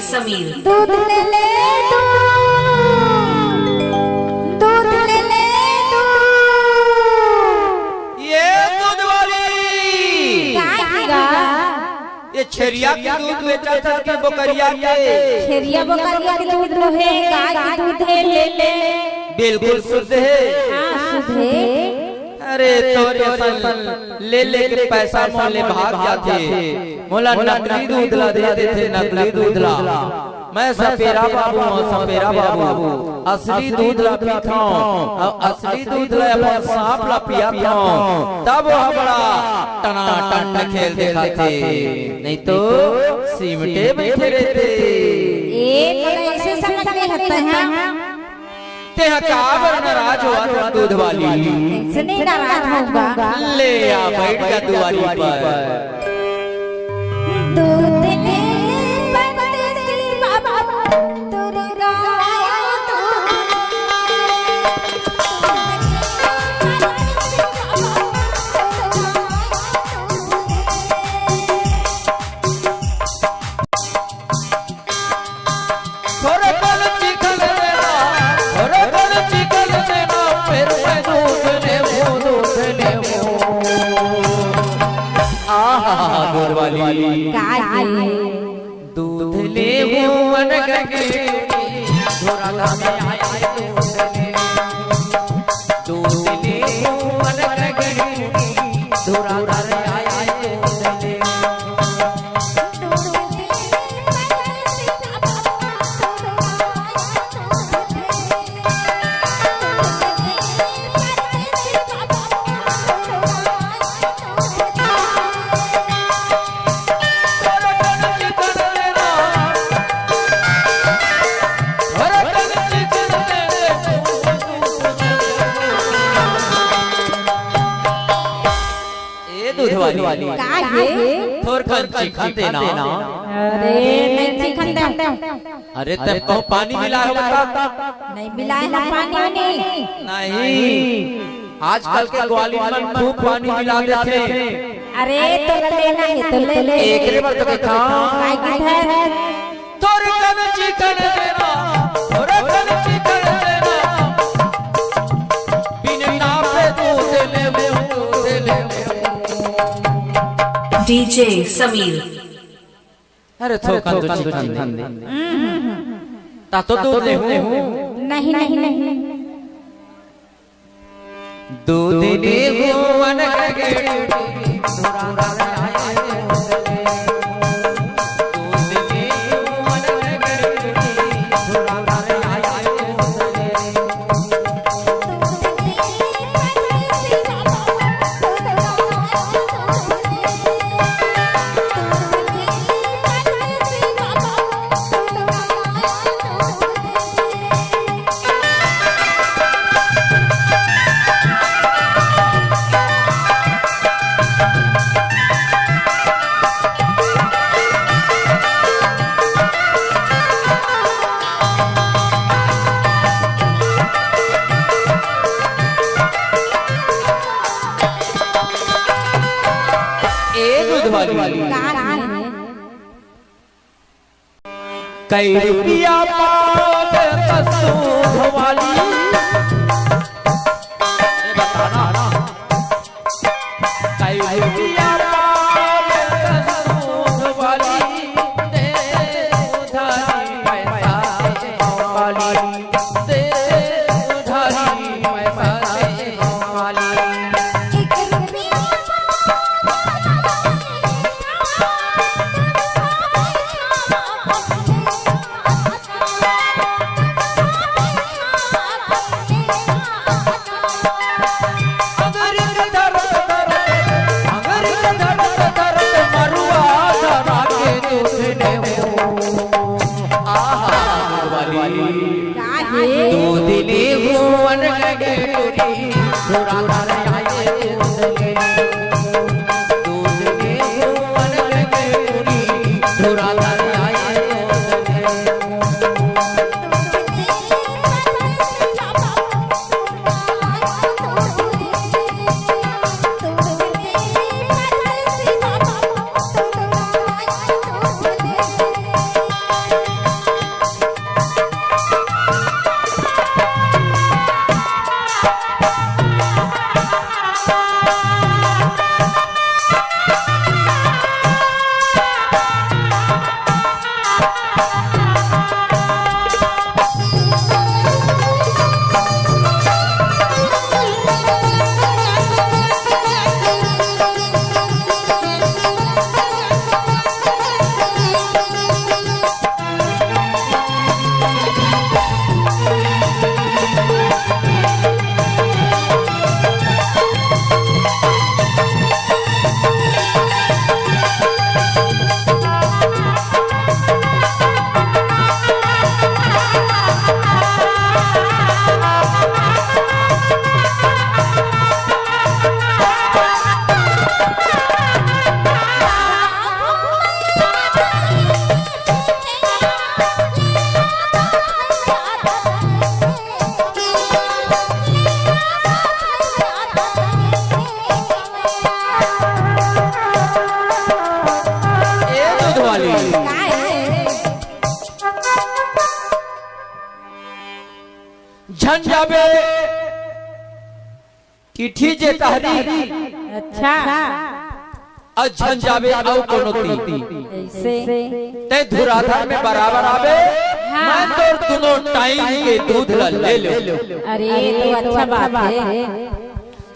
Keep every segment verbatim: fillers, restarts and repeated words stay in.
समीर। दूध ले ले तू, दूध ले ले तू। ये दूध वाली। का गा? ये छेरिया के दूध बेचत हे कि बोकरिया के? छेरिया बोकरिया के दूध हे, गाय के दूध हे, ले ले। बिल्कुल शुद्ध हे। हाँ, शुद्ध हे। अरे तोरे असन ले ले के पैसा मोले भाग जाथे, मोला नकली दूध ला दे देथे, नकली दूध ला। मैं सपेरा बाबू हूँ, सपेरा बाबू, असली दूध ला पीथौं, अउ असली दूध ला अपन सांप ला पियाथौं, तब वो बड़ा टनाटन खेल देखाथे, नहीं तो सिमटे बइठे रहिथे। ए, तोला ऐसे समझ नहीं आता है। तेहा काबर नाराज होवत हस दूध वाली? कैसे नहीं नाराज होऊंगा? ले आ, बैठ जा दुआरी पर। दूध ले परदेसी बाबा, तोर गाय दूध। थोरे कन चिकन देना, थोरे कन चिकन देना, फिर मैं दूध लेबो, दूध लेबो। आहा, दूध वाली। का हे? दूध लेबो अनगन के, थोरा गामे आए दूध लेबो। दूध लेबो अनगन के, थोरा गामे आए दूध लेबो। ए दूध वाली, का हे? थोरकन चिखन देना। अरे, नहीं चिखन दे। अरे, तब कहूँ पानी मिलाए हो बता। नहीं मिलाए हो पानी वानी। नहीं, आजकल के ग्वालिन मन खूब पानी मिला देथे। अरे, तो लेना हे तो ले ले। एकरे बर तो कथा। काय की है? थोरकन चिकन देना, थोरकन चिकन देना। बिन नापे दूध लेबो, दूध लेबो। डीजे समीर। अरे थोकन तो चिकन दे। ता तो दूध लेहूं। नहीं, नहीं, नहीं। दूध लेहूं अनगन के। ए दूध वाली। का है? कई रुपया पाव में कसूर वाली। ए बताना। कई रुपया पाव में कसूर वाली। दे उधारी पैसा दे वाली। आहा, वाली। का हे? दूध लेहूं अनगन के टूरी, थोरा थोरा आए दूध ले। दूध लेहूं अनगन के टूरी, थोरा थोरा आए दूध ले। ए दूध वाली। झन जाबे किठी जे तहरी। अच्छा। अउ झन जाबे अउ कोनो ती। ऐसे। तैं धुराधर में बराबर आबे। हाँ। मैं तोर दुनों टाइम के दूध ल ले लेहूं। अरे, ये तो अच्छा बात है।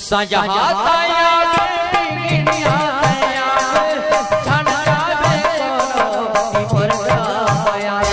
सजहा तैयार, बिगिनिया तैयार, झन जाबे कोनो ती मोर तैयार।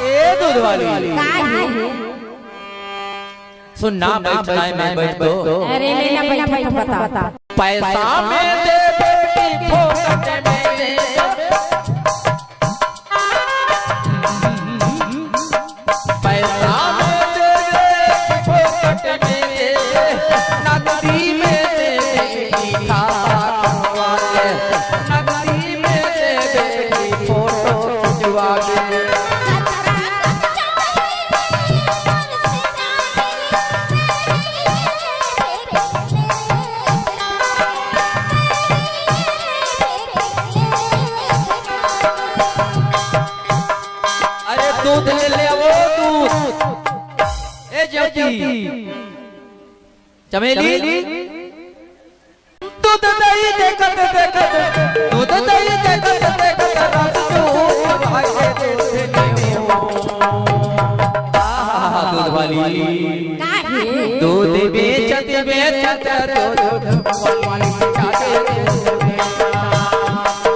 ए दूध वाली। का है? सुन ना, बैठ ना, मैं बैठ तो। अरे, ले ना, बैठ, बैठ, बता। पैसा में दे बेटी, फोकट में दे। पैसा में दे बेटी, फोकट में दे। नकदी में दे बेटी, खाता खुलवा दे। नकदी में दे बेटी, फोटो खिंचवा दे। अरे दूध ले ले, वो दूध। ए ज्योति, चमेली, दूध दही देखत देखत, दूध दही देखत देखत रस चूस भागे दूध में हो। आहा, दूध वाली। का है? दूध बेचत बेचत दूध वाली जागे दूध में।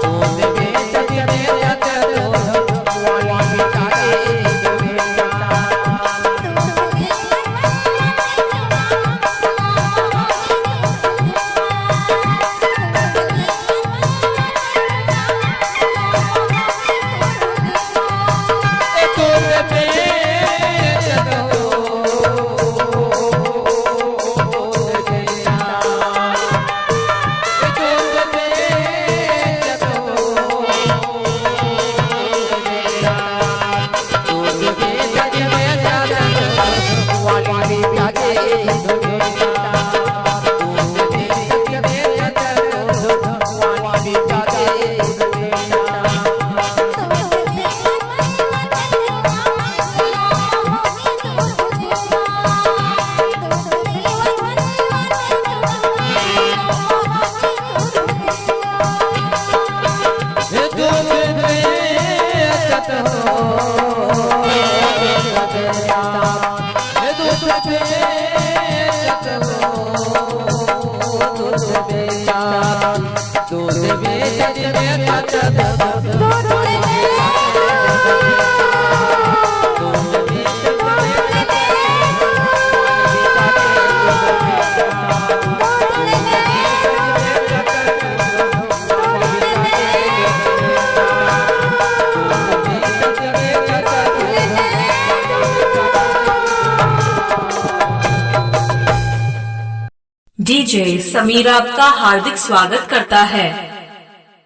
दूध बेचत बेचत दूध वाली जागे दूध में। जय समीर आपका हार्दिक स्वागत करता है।